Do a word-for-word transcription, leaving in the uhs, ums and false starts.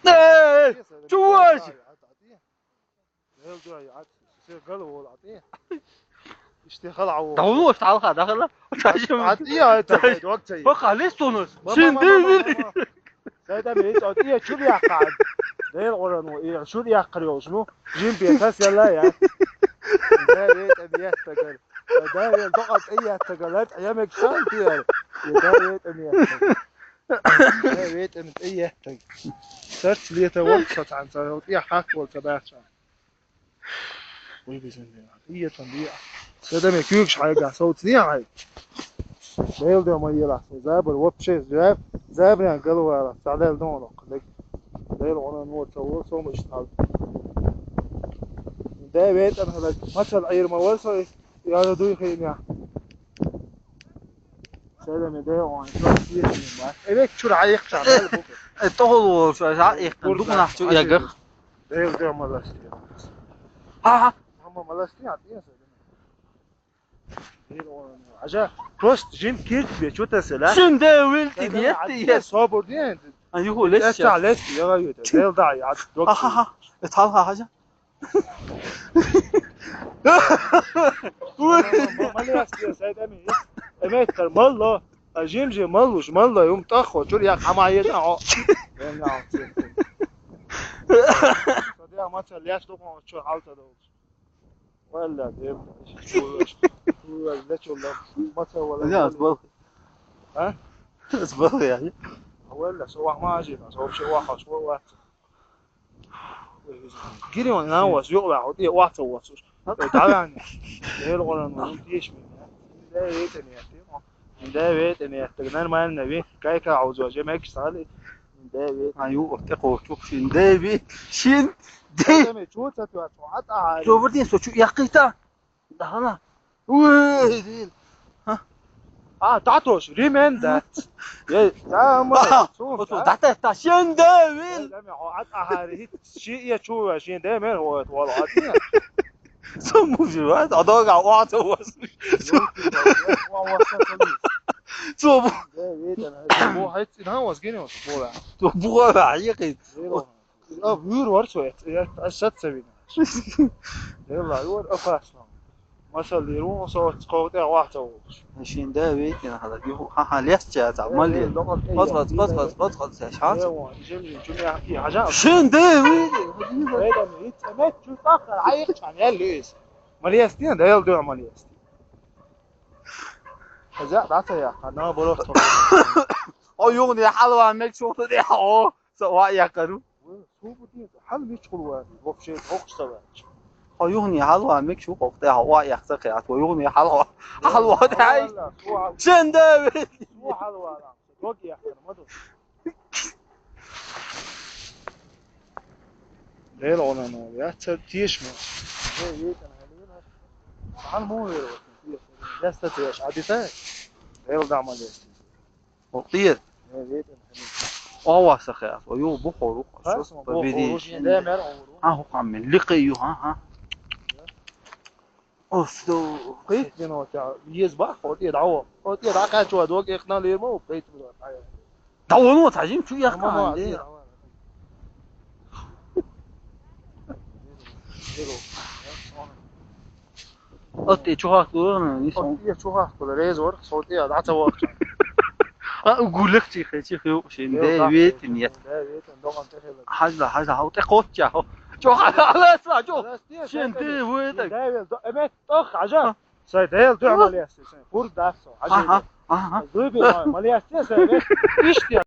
Эй, чуваш! Эл дуьхьа яц, се гала вола атӀе. Иште хала гӀо. Давно уж талха дахала. АтӀе, ай, тай, дог тай. Баха, лес тонус. Шин дивили. Сайда ме ит атӀе чур яккха. Дел гӀоран во, и шур яккхар йолуш ну. Жим бе тас яла я. Да ветам яттагар. Да вел докъа тӀе яттагар, лат ямек сан тиер. Да ветам яттагар. Да ветам тӀе яттаг. Сарц лета вон со цан со, я хак вол ца баца. Уй, бизин дина. Иетан диа. Седаме куьйгаш хьайга, совцаде хьай. Дел де ма ела, со забар вообще заб, забрян галвара, цалел дон лок. Дел гӀона нур ца вол, со муш тал. Де ветан хала, мацал айр ма вал со, я дуй хиня. Седаме де он, со сиет ма. Эвек чур айх чан. Э, тохол вол со, айх. Дукнах чу ягах. Дел де ма лас. Ха, ха. Мама, молодцы, а ты. Хьажа, просто жим кирд бе, чу тасала. Шин де вил ти, нет, ти, нет. Собур де. А юху лес. Эца лес, я га юта. Дел да, я дог. Ха, ха, ха. Э, тал ха, хьажа. Молодцы, сайдами. Эмет кар, молло. А жим же моллуш, молло, юм тахо, чур я хама еда, о. Эм на. Садя мача леш дохо, чур халта долуш. Валла, дем. Валла, лечо, валла. Мацал, валла. Я, сбыл. А? Сбыл, я. Валла, со вахма ажи, со вообще вахаш, валла. Гирион, на вас, ё, ва, вот, я, вахта вас. Давай. Эл гонан, ну, тиеш мен. Да, это не, это. Да, это не, это нормально, ви. Кайка аузу, же мек сали. Дэви. А, ю, тӀе кхочух шин. Дэви. Шин. Дэви. Чу ца тӀе вац, хьо Ӏа тӀа гьари. Зобардин со чу яккхийта. Дахана. Уй, дил. Ха? А, датош, римен дац. Е, да, ма, цу, оцу да. Датетта шин Дэви. Дами, хьо Ӏа тӀа гьари, хӀит, ши е чу ва, шин Дэви мен, хьо, хьо, хьо, хьо. Со мужик, а? А дага, а, со вас. Со бу. Бу хьайц ин хавас гине вас була. Со бу ва, хьекъи. А вур вар со, я, а шат савина. Дела, вур опасно. Масал диру, со скоте вахта вуш. Шин да витин хала, ю, ха, ха, лес ча, за, мали. Кот, кот, кот, кот, кот, кот, ша. Жем, жем, чуми, а, и, хажа. Шин да витин. Эйдами, ит, эмет, чу тахар, айх чан, я лис. Малиестин, да ел дуа малиестин. Хаза, да та я, хана борос. О, югни, халва мек шохта де, о. Са ва якару. Хьал мичхул ва, вообще, хохш са ва. О, югни, халва мек шу, хохта, ва якса, хя, о, югни, халва. Халва, дай. Валла, су хал-, Шен да. Су халва, дог якар, маду. Дел онан, я, це тиеш ма. Хал му вер, я, ста тиеш, а дита? Дел да ма дес. О, тиер. Ава сахе, о, ю, бу хору. Побери. А, ху кам мен, ликъи ю, ха, ха. Осто. Кайт минута, ез ба, о, тиер, ава. О, тиер, а, качу, а, дог, эхна лер ма, кайт минута. Да он вот, а, жим, чу, я, хан, де. От и чухак дуна, ни сон. От и чухак дуна, резор, сот и, а, да, цавак. А, угулек чихе, чихе, шин, де, вет, нет. Хазла, хазла, хау, те, кот, ча, хо. Чо, хазла, чо. Шин, де, вет. Да, вет, эмет, тох, хажа. Сай, дел, дуа, малес, сай. Пур, да, со. Хажа. Аха, аха. Дуби, малес, сай, вет. Ишти,